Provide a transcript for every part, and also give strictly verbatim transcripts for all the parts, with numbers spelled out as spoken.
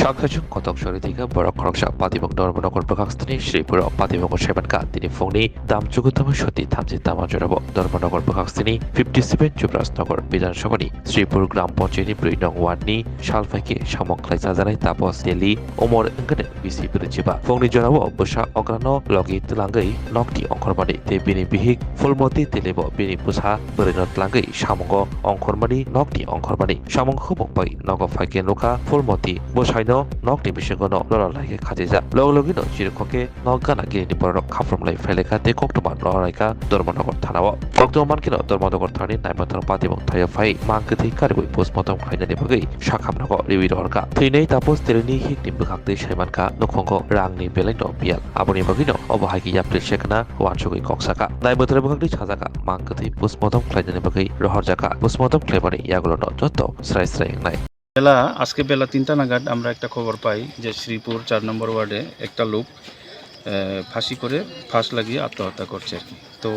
Tangkhajwng kotok sori thika borok khoroksa patibok Dharmanagar bwkhak sini Sripuro patibok saimankha tini phungni dam chukutama soti thamchi tama jorabo Dharmanagar bwkhak sini fifty seven Chubrasnagar Bidhan Sabhani Sripur Gram Panchayatni brwi nong wardni salphaikhe samung khlai chajaknai Tapos Teli umor wngkhe bisi brwichiba. Phungni jorao bwsa okrano logi twlangwi nokni ongkhormani tei bini bihik Phulmoti Telibo bini bwsa bwrwino twlangwi samungo ongkhormani nokni ongkhormani. Samung khumung bai nogo phaikhe nukha Phulmoti bwsaino nokni bisingono lora laikhe khachijak. Logi logino chirikhokhe nok gana girini bororok khaphrumlai phailaikha tei koktwma lora laikha Dharmanagar thanao. Koktwma mankheno Dharmanagar thanani naimanthono patibok thaio phai mang kwthwi karwi postmortem khlainani bagwi sakhamnogo riwi rohorkha. Thwinai Tapos Telini hikni bwkhaktwi saimankha nukhungo rangni belaino biyal. Aboni bagwino obo hai khe yapri sekna uansugwi kok saka. Naimanthono bwkhaktwi sajaka mang kwthwi postmortem khlainani bagwi rohorjaka. Postmortem khlaimani yagulono joto srai srai wngnai. বেলা, আজকে বেলা তিনটা নাগাদ আমরা একটা খবর পাই যে শ্রীপুর চার নম্বর ওয়ার্ডে একটা লোক, আহ, ফাঁসি করে ফাঁস লাগিয়ে আত্মহত্যা করছে আর কি। তো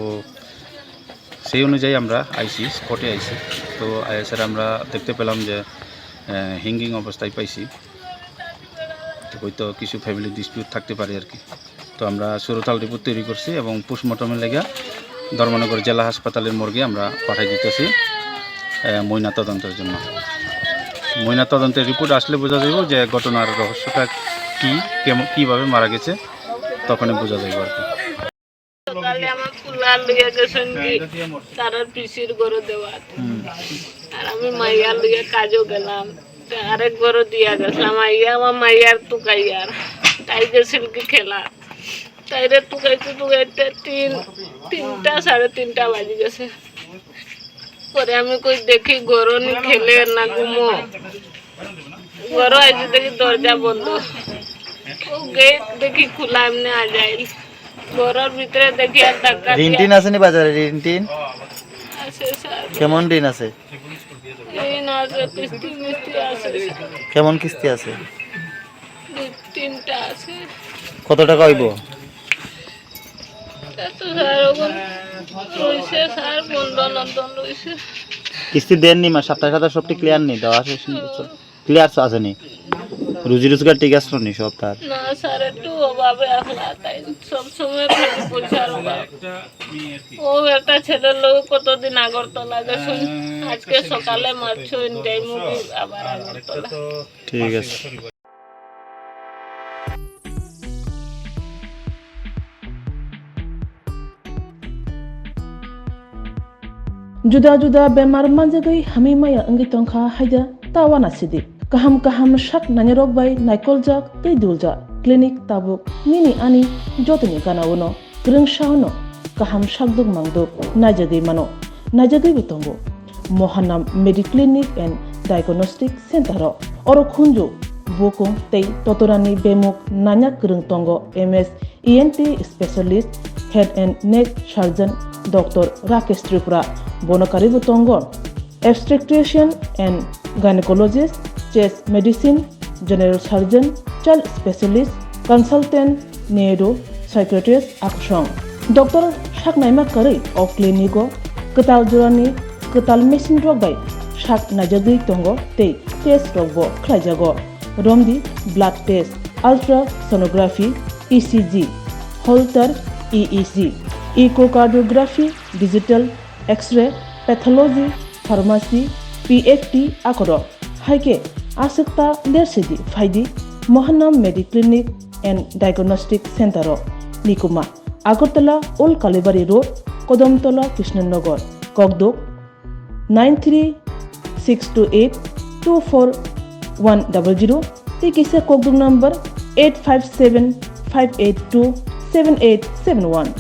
সেই অনুযায়ী আমরা আইছি, স্পটে আইছি। তো আইএসআর আমরা দেখতে পেলাম যে, আহ, হ্যাঙ্গিং অবস্থায় পাইছি। তো হয়তো কিছু ফ্যামিলি ডিসপিউট থাকতে পারে আর কি। তো আমরা সুরতাল রিপোর্ট তৈরি করছি এবং পোস্টমর্টমের লেগে ধর্মনগর জেলা হাসপাতালের মর্গে আমরা পাঠাই দিতেছি, আহ, ময়না তদন্তের জন্য। ময়না তদন্তের রিপোর্ট আসলে বোঝা যাইব যে ঘটনার রহস্যটা কি, কেমন, কিভাবে মারা গেছে, তখনই বোঝা যাইব আর কি। সকালে আমার পোলা লইয়া গেছেন কি, তারার পিসির ঘরে দেওয়া। আর আমি মাইয়া লইয়া কাজও গেলাম। তে আরেক ঘরে দিয়া গেছিলাম, আইয়া আমার মাইয়ার তুকাইয়ার। তাই গেছেন কি খেলা। তাইরে তুকাইতে তুকাইতে তিন, তিনটা, সাড়ে তিনটা বাজি গেছে। পরে আমি কই দেখি ঘরো নি খেলে না ঘুমো। ঘরো আইছি দেখি দরজা বন্ধ। ও গেট দেখি খোলা, এমনি আজাইল। ঘরর ভিতরে দেখি আর ধাক্কা দিয়া। ঋণ টিন আছে নি বাজারে? ঋণ টিন? আছে স্যার। কেমন ঋণ আছে? ঋণ আছে, কিস্তি মিস্তি আছে স্যার। কেমন কিস্তি আছে? দুই তিনটা আছে। কত টাকা হইব? এত স্যার, ওগুন রইছে স্যার, বন্ধন অন্ধন রইছে। কিস্তি দেননি, মানে সাপ্তাহে সাপ্তাহে সবটি ক্লিয়ার নি দেওয়া আছে? ক্লিয়ার আছে নি? রুজি রোজগার ঠিক আছে নি সব তার? না স্যার, একটু অভাবে আছলা, তাই সব সময় খালি পয়সার অভাব। ও একটা ছেলের লগে কতদিন আগরতলা গেছুন, আজকে সকালে মারছো, ইন টাইম আবার আগরতলা। ঠিক আছে। Juda juda bemar manjagwi hamwi maya wngwi tongkha haida ta uanasidi. Kaham kaham sak nainarok bai naikoljak tei duljak clinic tabuk nini ani jotoni gana-o no kwrwngsa-o no kaham sakduk mangduk naijagwi mano, naijagwibo tongo. Mohanam Mediclinic and Diagnostic Center-o oro khunju, bukung tei totorani bemuk nanya kwrwng tongo M S E N T specialist, head and neck surgeon Doctor Rakesh Tripura, bono karwibo tongo obstetrician and gynecologist, chest medicine, general surgeon, child specialist, consultant, neuro, psychiatrist, akusong. Doctor saknaima karwi o clinic-o kwtal jorani kwtal machine rok bai sak naijagwi tongo tei test rokbo khlaijago. Romdi blood test, ultrasonography, E C G, Holter E E G, echocardiography, digital X-ray, pathology, pharmacy, P F T akorok. Hai khe aswk ta lersidi phaidi Mohanam Mediclinic and Diagnostic Center-o. Nikuma, Agartala Old Kalibari Road, Kodamtola, Krishnanagar, Kokduk, nine three six two eight two four one double zero tei kisa kokduk number eight five seven five eight two seven eight seven one.